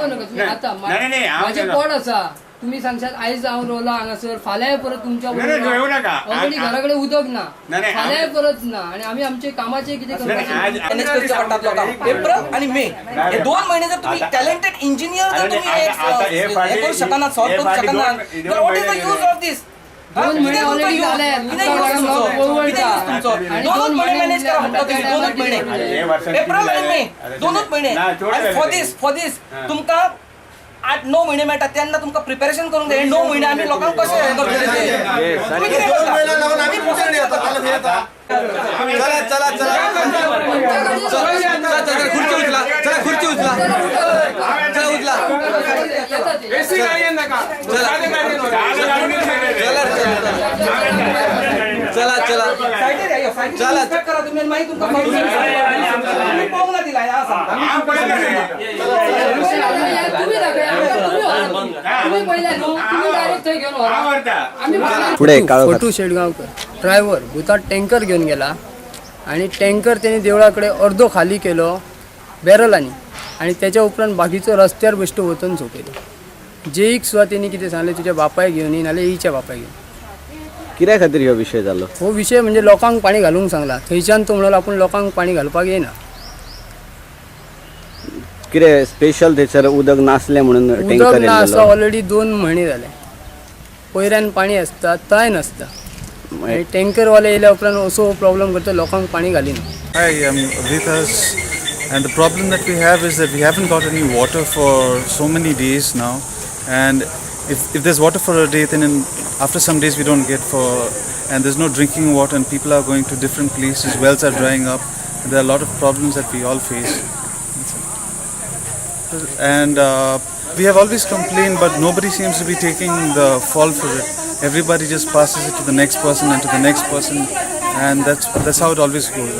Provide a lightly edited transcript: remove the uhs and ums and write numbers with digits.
नाका तुम्ही आता. नाही, नाही, नाही, हांव माझे केलो. पोट आसा, तुम्ही सांगशात आयज हांव रोवला हांगासर, फाल्यांय परत तुमच्या नाही, नाही, येऊ नका. ऑलरेडी घरा कडेन उदक ना, नाही, नाही, फाल्यांय परत ना आणि आमी आमचे कामाचे कितें नाही, नाही, करपाचें. आज मॅनेज करचे पडटात लोकांक. एप्रिल आणि मे हे 2 म्हयने जर तुम्ही टॅलेंटेड इंजिनियर जर अरे तुम्ही आता- आता हे हे फाटी- करू शकना, सॉल्व हे करू फाटी शकना, दोन- तर what is the दोन यूज ऑफ this? दोन महिने already झाले. किती यूज तुमचो? आणि दोनच दोन महिने महिने मॅनेज करा फक्त तुम्ही, दोनच अरे, हे महिने, वर्षात एप्रिल आणि किती मे, झाले? दोनच महिने. ना, चोड आणि झाले फॉर ते. दिस फॉर दिस हा. तुमकां 8-9 म्हयने मेळटा, तेन्ना तुमकां प्रिपेरेशन करूंक जाय. हे 9 म्हयने आमी लोकांक कशें हें करतले ते? तुमी कितें दोन करता? महिना लागून आम्ही तुमच्याकडे येतो, आला थंय येता. चला चला चला चला चला, खुर्ची उचला, चला खुर्ची उचला, चला उचला. येतात ते. एसी गाडयेन नाका, साधे गाडयेन वचा. चला चला चला सायडीर या, सायडीर चला. इन्स्पेक्ट करा तुम्ही आणि मागीर तुमकां तुम्ही पळोवंक ना ती लायन हांव सांगता. हांव पळयता रे. तुम्ही दाखया आमकां, तुम्ही व्हरा. तुम्ही पयले न्हू, तुम्ही डायरेक्ट थंय घेवन व्हरा. हांव व्हरता. आमी फुडें काळोखात. फटू शेडगांवकर ड्रायव्हर भुताट टँकर घेवन गेला आणि टँकर तेणी देवळा कडेन अर्दो खाली केलो बॅरलांनी आणि त्याच्या उपरांत बाकीचो रस्त्यार बेश्टो वचून सोंपयलो. जेईक सुद्दां तेणी कितें सांगलें, तुज्या बापायक घेवन ये नाल्यार ईच्या बापायक घेवन. कित्या खातीर हो विशय जालो? हो विशय म्हणजे लोकांक पाणी घालूंक सांगला, थंयच्यान तो म्हणलो आपूण लोकांक पाणी घालपाक येना. कितें स्पेशल थंयसर उदक नासलें म्हणून उदक टँकर ना आसा येयल्लो? ऑलरेडी 2 म्हयने जाले, पयऱ्यान पाणी आसता तंय नासता आनी टँकरवाले येयल्या उपरांत असो प्रॉब्लम करता, लोकांक पाणी घालिना. Hi, I'm Vitas, and the problem that we have is that we haven't got any water for so many days now. And if there's water for a day, then after some days we don't get for, and there's no drinking water, and people are going to different places, wells are drying up, and there are a lot of problems that we all face. That's it. And we have always complained, but nobody seems to be taking the fall for it. Everybody just passes it to the next person and to the next person, and that's how it always goes.